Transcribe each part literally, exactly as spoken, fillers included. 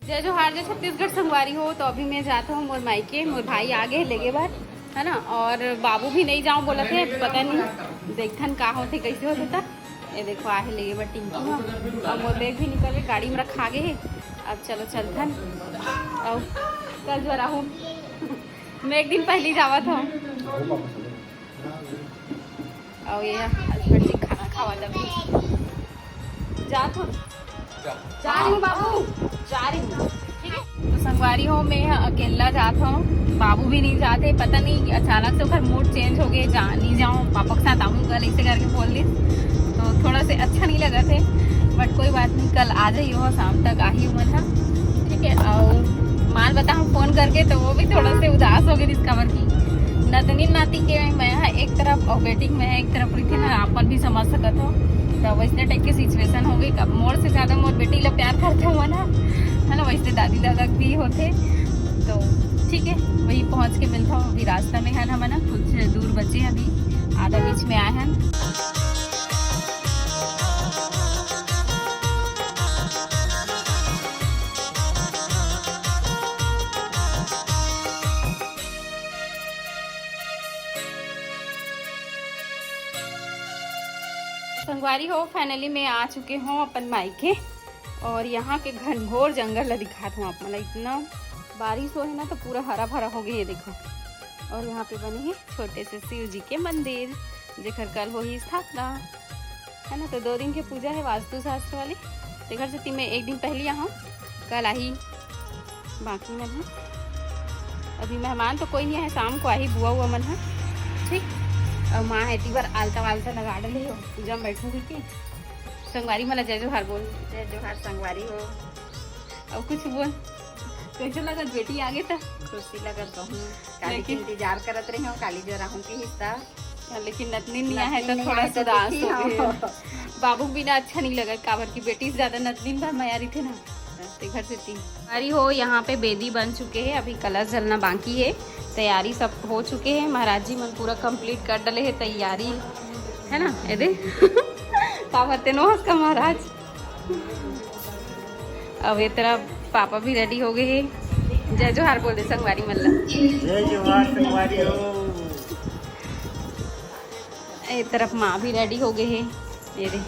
जय जोहार, जय छत्तीसगढ़ संगवारी हो। तो अभी मैं जात हूँ मोर मायके, मोर भाई आगे हे लेगे बर, है ना। और बाबू भी नहीं जाऊँ बोलत हे, पता नहीं देखथन का होथे, कैसे होथे। त ये देखो, आहे लेगे बर टिंकू ह। अब मोर बैग भी निकल के गाड़ी में रखा गे हे। अब चलो चलथन। अब कल जो रहूँ मैं एक दिन पहली जावत हूँ। और ये हस्बैंड जी खाना खावा तभी जात हूँ। जा रही हूँ बाबू, जा रही हूँ। ठीक है, तो संगवारी हो, मैं अकेला जात हूँ, बाबू भी नहीं जाते। पता नहीं अचानक से ओकर मूड चेंज हो गए, जा नहीं जाऊँ, पापा के साथ आऊँगा कल, ऐसे करके बोल दी। तो थोड़ा से अच्छा नहीं लगा थे, बट कोई बात नहीं, कल आ जाइए हो, शाम तक आ ही मन हा। ठीक है, और माल बताऊँ फोन करके तो वो भी थोड़ा से उदास हो गए, डिस्कवर की नतनी नाती के मैं हा एक तरफ और बेटी के मैं हा एक तरफ रही थी ना, आपन भी समझ सकत हो। तो वैसने टाइप के सिचुएशन हो गई। अब मोर से ज्यादा मोर बेटी ला प्यार करते हुआ ना, है ना, वैसे दादी दादा भी होते। तो ठीक है, वही पहुँच के मिलता हूँ। अभी रास्ता में है ना, हम ना कुछ दूर बचे हैं, अभी आधा बीच में आए हैं। संगवारी हो, फाइनली मैं आ चुके हूँ अपन मायके। और यहाँ के घनघोर जंगल ला दिखात हूँ आप मन ला। इतना बारिश हो है ना, तो पूरा हरा भरा हो गया, ये देखो। और यहाँ पे बने हैं छोटे से शिव जी के मंदिर, जेकर कल होही स्थापना, है ना। तो दो दिन के पूजा है वास्तु शास्त्र वाली, तेकर सेती मैं एक दिन पहली आहूँ, कल आही बाकी मन है। अभी मेहमान तो कोई नहीं है, शाम को आही बुआ हुआ मन है। ठीक, और माँ है तीबर आलता वालता लगा डले हो, पूजा में बैठूंगी के। संगवारी मला जय जोहार बोल। जय जोहार संगवारी हो। अब कुछ बोल, कैसे लगत बेटी आगे त? खुशी लगत बहुत, काली के लेकिन इंतजार करत रही हूँ, काली जो रहूँ की हिस्सा। हाँ, लेकिन नतनी नहीं आए नतनी तो नहीं थोड़ा आए तो सा उदास दुखी हो गए। हो। बाबू के बिना अच्छा नहीं लगत, काबर की बेटी से ज्यादा नतनी भर मया रही थे ना, ते घर से तीन। अरे हो, यहाँ पे बेदी बन चुके हैं, अभी कलश जलना बाकी है, तैयारी सब हो चुके हैं। महाराज जी मन पूरा कंप्लीट कर डले है तैयारी, है ना? ये दे का बते नो उसका महाराज। अब ये तरफ पापा भी रेडी हो गए हैं। जय जोहार बोल दे संगवारी मन ला। जय जोहार संगवारी हो। ए तरफ माँ भी रेडी हो गए है, ये दे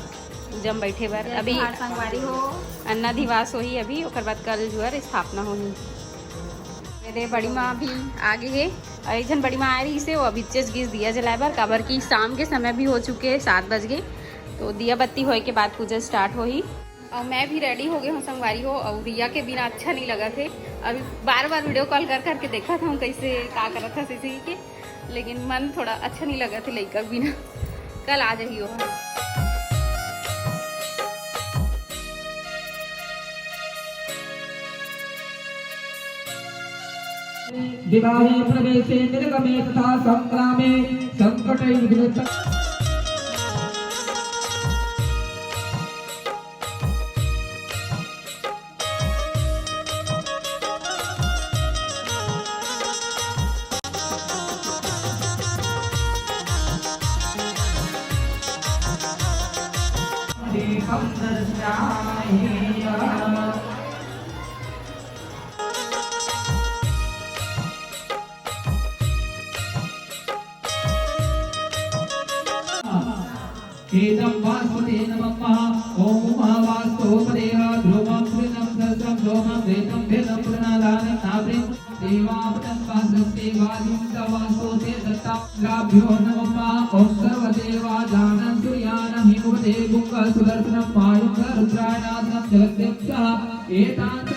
जम बैठे बर। जय अभी जोहार संगवारी हो। अन्नाधिवास होही अभी, ओकर बाद कल जुअर स्थापना होही। ये दे बड़ी माँ भी आ गई है, और एक जन बड़ी माँ आ रही से, वो अभी चेज गिस दिया जलाए बर, काबर की शाम के समय भी हो चुके है, सात बज गए, तो दिया बत्ती होए के बाद पूजा स्टार्ट होही। और मैं भी रेडी हो गई हूँ संगवारी हो, और रिया के बिना अच्छा नहीं लगा थे। अभी बार बार वीडियो कॉल कर करके देखा था हूँ कैसे का करत था सीसी के, लेकिन मन थोड़ा अच्छा नहीं लगा थे लइका के बिना। कल आ जाइयो। विवाहे प्रवेशे निर्गमे तथा संग्रामे संकटै विघ्नता। एतं वास्तुते नमः। ॐ वास्तोपदेः ध्रुवं कृतं सहस्रं सोमं रेतं भेदं पुरनादानं नाभिं देवापतं वासस्ते वाजिं च वास्तोते दत्ताभ्यो नमः। ॐ सर्वदेवाजानं सूर्यानं हिमवते गुङ्ग सुदर्शनं वायुं च रुद्राणासनं जगद्यं च एतां च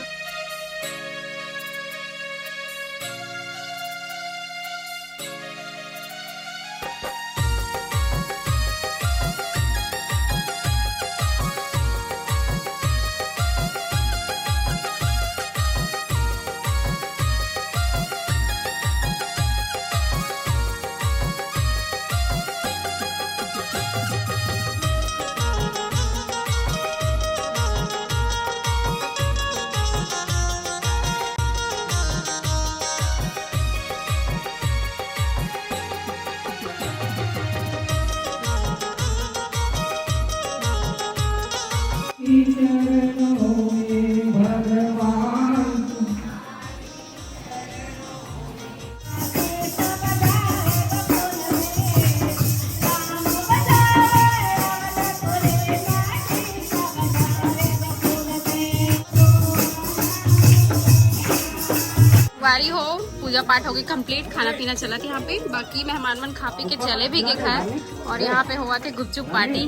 सारी हो, पूजा पाठ हो गई कंप्लीट, खाना पीना चलत यहाँ पे। बाकी मेहमान मन खा पी के चले भी गए घर। और यहाँ पे हुआ थे गुपचुप पार्टी।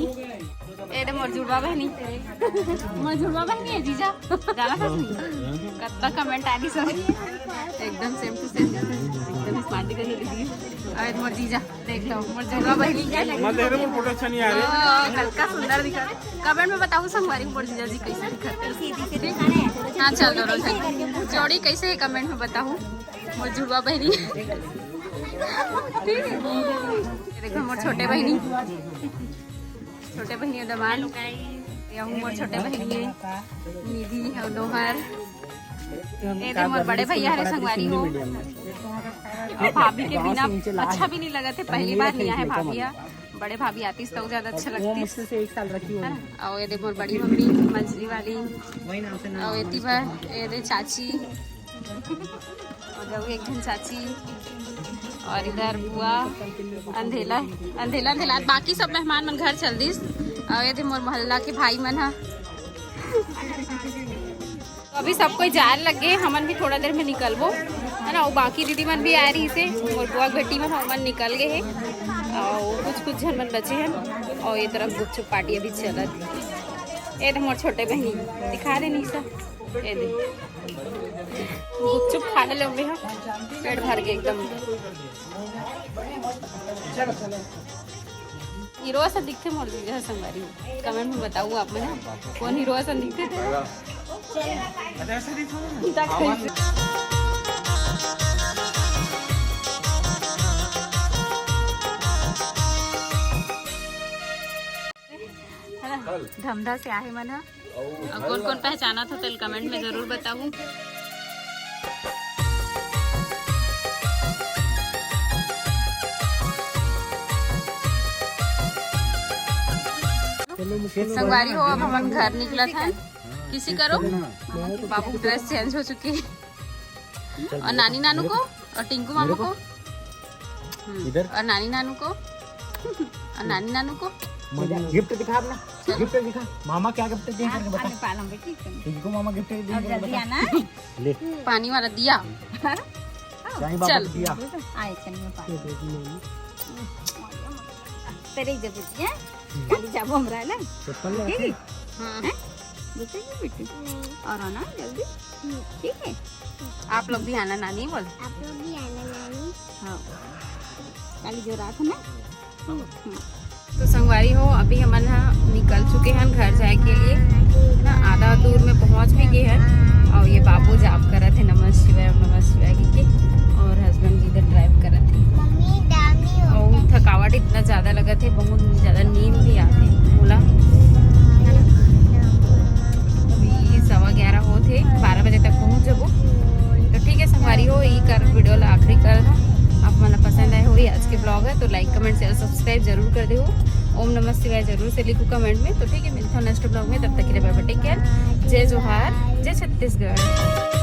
ए दे मोर जुड़वा बहनी, मोर जुड़वा बहनी है जीजा, जाना था नहीं। कत्ता कमेंट आ रही सब, एकदम सेम टू सेम, एकदम स्मार्ट दिखत हे दीदी। अरे मोर जीजा देख लो, मोर जुड़वा बहनी क्या लगी? मत देख रहे, मोर फोटो अच्छा नहीं आ रहा। हाँ, कतका सुंदर दिखा। कमेंट में बताओ संगवारी मोर जीजा जी कैसे दिखत हे। हाँ, चल दोनों जन जोड़ी कैसे है कमेंट में बताओ। मोर जुड़वा बहनी, ठीक है, ये देखो मोर छोटे बहनी, छोटे बहनी दमान, ये हूँ मोर छोटे बहनी है, निधि है, नोहर। ये दे मोर बड़े भैया हरे संगवारी हो। और भाभी के बिना अच्छा भी नहीं लगत हे, पहली बार नहीं आए भाभी हा। बड़े भाभी आतीस तो ज्यादा अच्छा लगतीस। मुश्किल से एक साल रखी होगी। है ना? और ये दे मोर बड़ी मम्मी मंझली वाली, और ये दे चाची, और जाऊ एक झन चाची, और इधर बुआ, अंधेला, अंधेला, अंधेला। बाकी सब मेहमान मन घर चल दिस। और ये दे मोर मोहल्ला के भाई मन हा। तो अभी सब कोई जाए लग गए, हमन भी थोड़ा देर में निकलबो, है ना। वो बाकी दीदी मन भी आ रही से, मोर बुआ के बेटी मन, हमन निकल गए हैं। और कुछ कुछ झन मन बचे हैं। और ये तरफ गुपचुप पार्टी अभी चलत हे। ये दे मोर छोटे बहनी, दिखा दे निशा, ये दे गुपचुप खाने ले हम, पेट भर के एकदम। हीरो असन दिखथे मोर जीजा संगवारी, कमेंट में बताऊ आप मन, कौन हीरो असन दिखथे ते? धमधा से आहे मन ह। और कौन कौन पहचाना था तेल कमेंट में जरूर बताऊ। संगवारी हो, अब हमन घर निकलत हन। किसी करो, बाबू ड्रेस चेंज हो चुकी है। और नानी नानू को और टिंकू मामा को। हम्म, इधर। और नानी नानू को। और नानी नानू को। गिफ्ट दिखा अपना, गिफ्ट दिखा। मामा क्या गिफ्ट दिए करके बता। टिंकू मामा गिफ्ट दिए करके बता। आना। ले। पानी वाला दिया। चल। दिया। आए चल। तेरे जब दिया। काली जाबो हमरा ना। चप्पल ले। हाँ। बेटा, ये बेटी। और आना जल्दी। ठीक है। आप लोग भी आना नानी बोल। आप लोग भी आना नानी। हाँ। काली जो रात है ना। तो संगवारी हो, अभी हमन ह निकल चुके हैं घर जाए के लिए ना। आधा दूर में पहुंच भी गए हैं। और ये बाबू जाप करत हे नमः शिवाय, नमः शिवाय के, और हस्बैंड जी इधर ड्राइव करत हे। और थकावट इतना ज्यादा लगत हे, बहुत ज्यादा नींद भी आते बोला। अभी सवा ग्यारह होत हे, बारह बजे तक पहुंच जबो। तो ठीक है संगवारी हो, ये कर वीडियो ला आखिरी कर दो। आप मन ला पसंद आए होही आज के ब्लॉग है तो लाइक, कमेंट, शेयर, सब्सक्राइब जरूर कर दो। ओम नमः शिवाय जरूर से लिखो कमेंट में। तो ठीक है, मिलता हूँ नेक्स्ट ब्लॉग में, तब तक के लिए बाय बाय, टेक केयर, जय जोहार, जय छत्तीसगढ़।